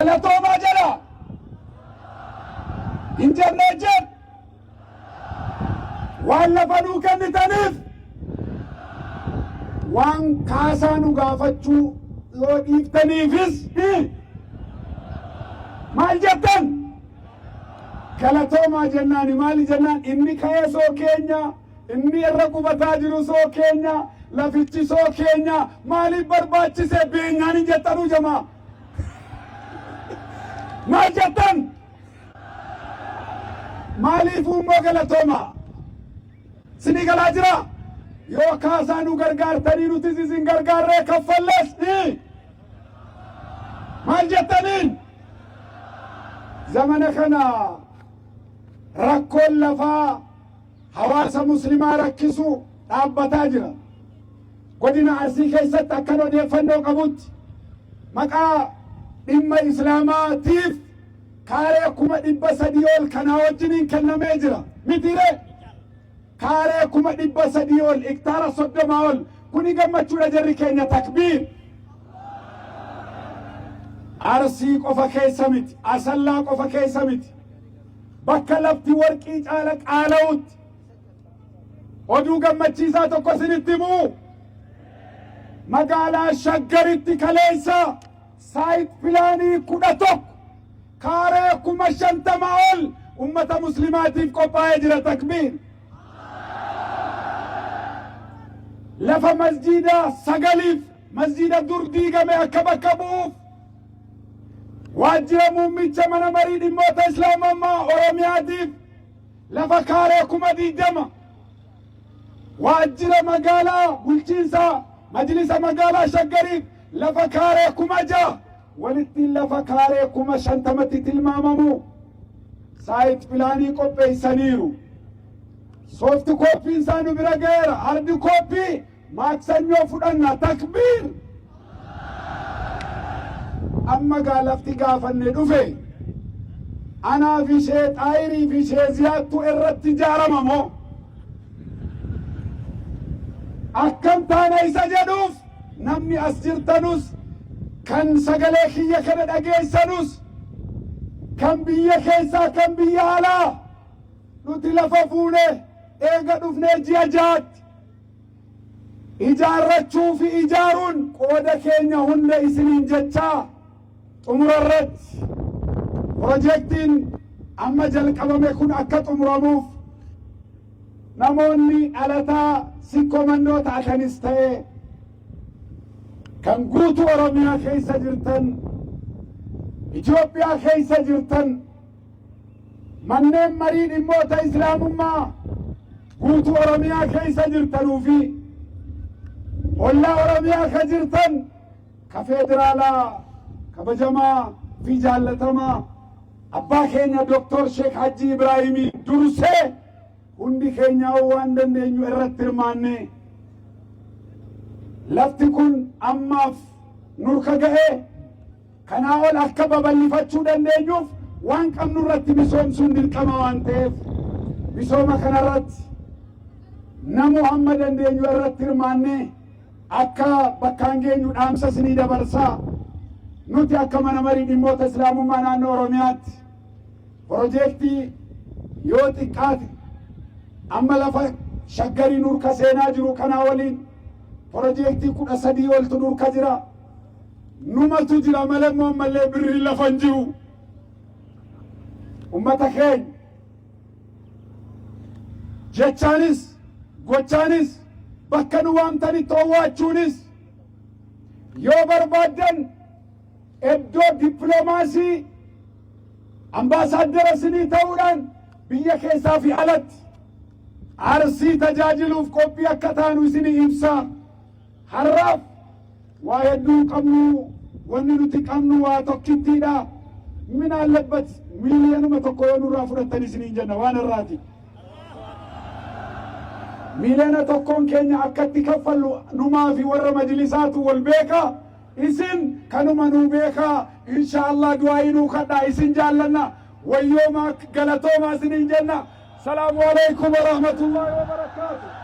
Galatoomaa jedha. Hin jennee jedh. Waan lafa nuu kennitaniif waan kaasaa nu gaafachuu yoo dhiiftaniifis maal jettan? Galatoomaa jennaani. Maali jennaan, inni ka'ee soo keenya, inni irra qubataa jiru soo keenya, lafichi soo keenya, maaliif barbaachise beenyaan hin jettanuu jamaa? Maal jettan? Maaliifuu immoo galatoomaa? Sinii galaa jira? Yoo kaasaa nu gargaartanii nutis isin gargaarree kaffalles ni maal jettaniin? Zamana kana rakkoon lafaa hawaasa muslimaa rakkisu dhaabbataa jira. Godina Arsii keessatti akkan odeeffannoo qabutti maqaa dhimma Islaamaatiif kaaree 300,000 ol kanaa wajjiniin kennamee jira. Mitiiree? Kaaree 300,000 ol, hektaara 30 ol. Kuni gammachuudha jarri keenya, takbiir. Arsii qofa keessa miti, Asallaa qofa keessa miti. Bakka lafti warqii caala qaala'utti oduu gammachiisaa tokko isinitti himuu. Magaalaa Shaggaritti kaleessa site planii 11 kaaree 50,000 ol ummata muslimaatiif qophaa'ee jira, takbiir. Lafa masjiida sagaliif, masjiida dur diigame akka bakka bu'uuf, waajjira muummicha mana marii dhimmoota islaamummaa Oromiyaatiif lafa kaaree 20,000, waajjira magaalaa bulchiinsa majlisa magaalaa Shaggariif lafa kaaree 6,000, walitti lafa kaaree 50,000tti tilmaamamu site planii qopheessaniiru. Soft copyn isaa nu bira ga'eera. Hard copy maaksanyoo fudhanna, takbiir. Amma gaa lafti gaafanne dhufe, anaa fi ishee Xaayirii fi ishee Ziyaattu irratti ijaarama moo akkam taana isa jedhuuf, namni as jirtanus, kan sagalee kiyya kana dhageessanus, kan biyya keessaa, kan biyya alaa, nuti lafa fuune eega dhufnee ji'a 6tti ijaarrachuu fi ijaaruun qooda keenya hunda isiniin jechaa, xumura irratti piroojeektiin amma jalqabame kun akka xumuramuuf namoonni dhalataa Sikkoo Mandoo taatanis ta'e kan guutuu Oromiyaa keessa jirtan, Itoophiyaa keessa jirtan, manneen marii dhimmoota islaamummaa guutuu Oromiyaa keessa jirtanuu fi ollaa Oromiyaa ka jirtan, ka federaalaa, kabajamaa fi jaallatamaa abbaa keenya Doktor Sheek Hajji Ibraahimii dursee hundi keenyaa waan dandeenyu irratti hirmaanne, lafti kun ammaaf nurka ga'ee kanaa ol akka babal'ifachuu dandeenyuuf waan qabnu irratti misoomsuun dirqama waan ta'eef, misooma kanarratti namu hamma dandeenyu irratti hirmaanne akka bakkaan geenyu dhaamsa isinii dabarsaa, nuti akka mana marii dhimmoota islaamummaa naannoo Oromiyaatti piroojeektii yoo xiqqaate amma lafa Shaggarii nurka seenaa jiru kanaa waliin piroojeektii 13 oltu nurka jira. Numatu jira malee immoo ammallee birriin lafa hin jiru. Ummata keenya jechaanis gochaanis bakka nu waamtanitti owwaachuunis yoo barbaaddan iddoo dippiloomaasii ambaasaaddara isinii ta'uudhaan biyya keessaa fi alatti Arsii tajaajiluuf qophii akka taanu isinii ibsaa. Har'aaf waa hedduu hin qabnu, wanni nuti qabnu waa tokkittiidha. Min allabbat 1 miiliyoonuma yoo nurraa fudhattan isiniin jenna waan irraati. 1 miiliyoona keenya akkatti kaffallu numaa fi warra majlisaatu wal beeka. Isin kanuma nuu beekaa, insha Allah du'aayii nuu kadhaa, isin jaallanna, wayyoomaa galatoomaa isiniin jenna. Salaamu alaikum wa rahmatullahi wa barakaatuh.